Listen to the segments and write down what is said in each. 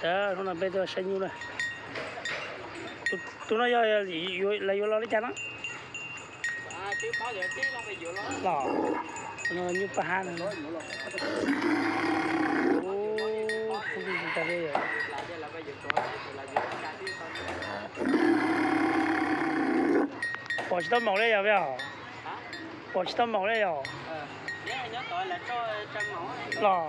Hnub no peb tuaj saib nyuj na. Tus no yog lawv yuav los li cas no? Los, nyuj paj hab no. Pom tsis tau maum li yog, pom tsis tau maum li yog. Los,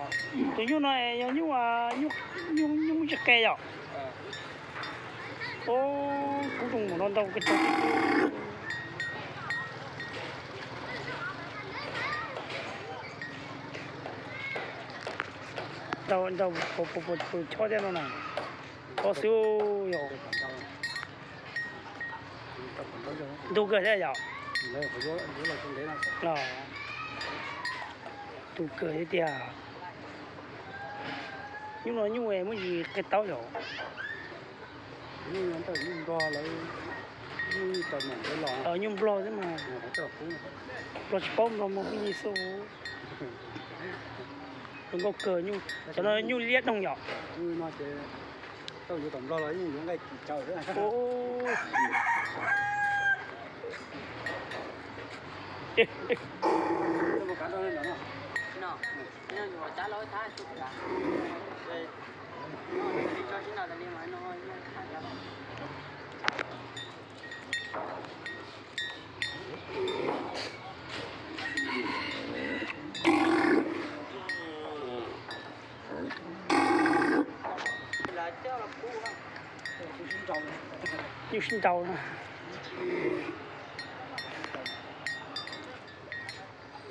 tus nyuj no yog nyuj, nyuj tsis qe yom. Kub zoo maum no ntau kawg. Ntau, ntau, chob thiab no na. Chob xwb yog. Ntug kawg thiab yom. Ntug kawg thiab tiag. Nyuj no nyuj muaj tsis qe taub yom. Nyuj nplog xwb mas. Nplog tsis paub nplog muaj phooj ywg xwb. Zoo nkauj kawg nyuj, cov no nyuj liab doog yom. Nyuj sib nraus na.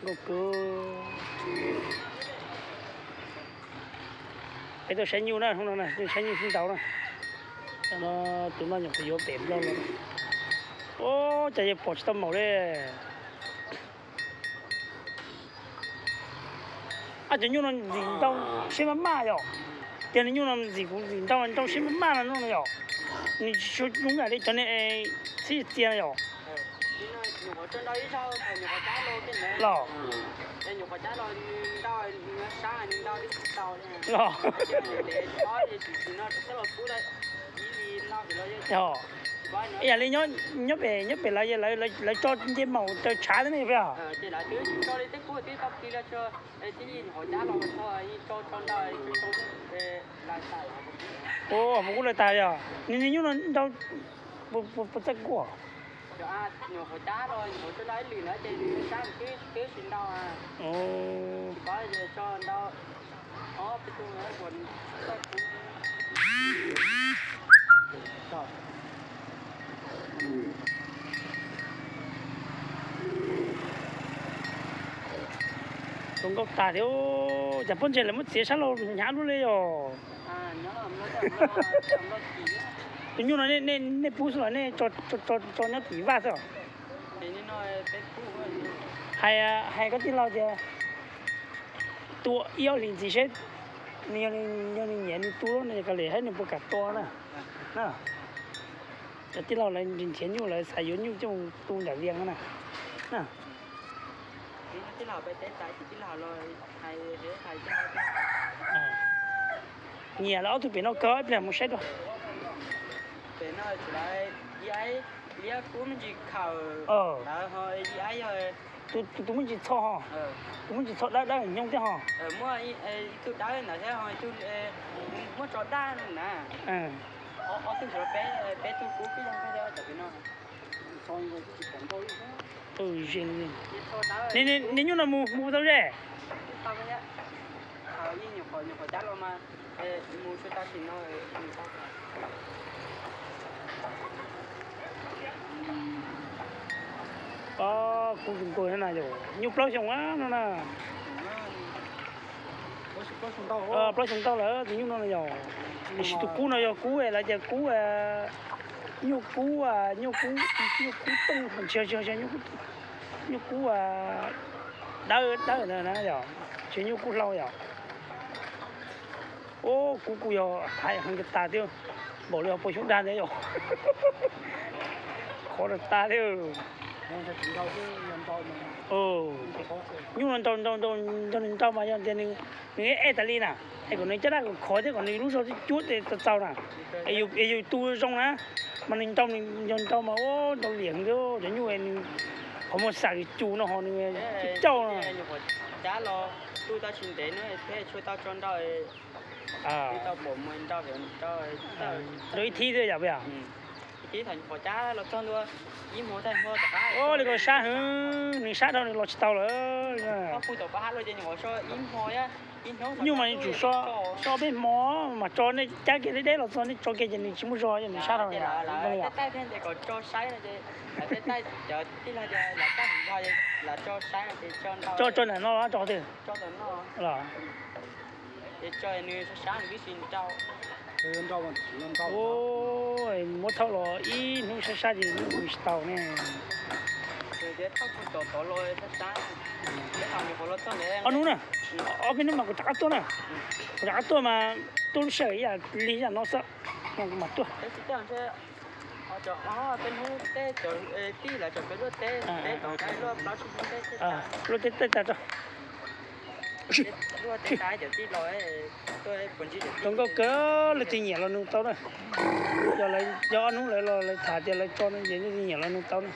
Nkauj kawg. Peb tuaj saib nyuj na, hnub no na, tuaj saib nyuj sib nraus na. Tus no nyuam qhuav yuav pem nplog los. Ub, cas yuav pom tsis tau maum li. Ab, cov nyuj no ntxim ntau siab maj maj yom. Tiag, nws nyuj no ntxim kuv ntxim ntau ntau siab maj maj no no yom. Nws tsis zoo ib yam li cov niag txhib txias no yom. Los, los, ib yam li nyob pem, nyob pem lawv, lawv tso nce maum raws tshav thiab ne, puas yog? Ub, puas kub lawv tas yog nws nyuj no ntau, puas txawj kub? Zoo nkauj tas thiab, cas pob ntseg lawv muab txiav sab laug hnyav luaj li yog. Tus nyuj no nej pub xwb los nej tso nyob tim vaj xwb? Hais, hais koj tij laug tias tua ib ob hlis ntxiv seb nws yog nws nyiam nws tu no ces koj li saib nws puas kam tua na. Cov tij laug lawv nrhiav nyuj, lawv xav yuav nyuj coj mus tu nram Vias na. Nyiam lawv ob tug pem no kawg, ib pliag mus saib dua. Tus me ntsis txho ho, tus me ntsis txho dawb dawb nyoog thiab ho. Niag nyuj no mus mus tau ze. Kub zoo nkauj na, yog nyuj plaub xyoos no na. Plaub xyoos ntau lawm tus nyuj no na yog. Tiam sis tus kub no yog kub lawv tias kub, nyuj kub, nyuj kub, nyuj kub tooj, nyuj kub dawb dawb ntawd na yog, tsis nyuj kub hlau yog. Ub, kub kuj yog heev tas thiab, npaum li puas xyoob dag ntawd yog. Khov tas thiab. Nyuj no nrau nrau nrau nrau nrau mas yog tias nws, nws ej tas li na, es kom nws caj dab kom khov thiab kom nws lub zog thiab cuab tes txaus txaus na, es yus tu zoo na, mas nws nrau nws yog nrau mas ua nrau liam nkaus cov nyuj nws, qhov muag xam cus no ho nws cauj no. Cab los tu tau tsis ntev no thiab tshuav tau tso nrau, tau pom mus nrau, nrau ib thib thiab yom, puas yog? Ib thib thaum nyuam qhuav cab los txog ntua ib hmo tag hmo tom qab. Ua li ko sab heev, nws sab dhau nws los tsis tau lawm. Nyuj mas nws tsum so, so peb hmo mas tso, nej cab kiag deb deb los txog nej tso kiag ces nws tsis muaj zog, nws sab dhau lawm. Tso, tso ntawm no los tso qhov twg? Muab thauj los ib hnub sab sab ces nws tsis tau ne. Ob hnub na, ob peb hnub mas kuv rov qab tuaj na, kuv rov qab tuaj mas tuaj lub sij hawm ib yam li yam no xwb, no kuv mam tuaj. Luaj teb tag tso. Zoo nkauj kawg, leej twg nyiam los nug tau na. Yog ob hnub lawv los lawv tham tias lawv tso no ces leej twg nyiam los nug tau na.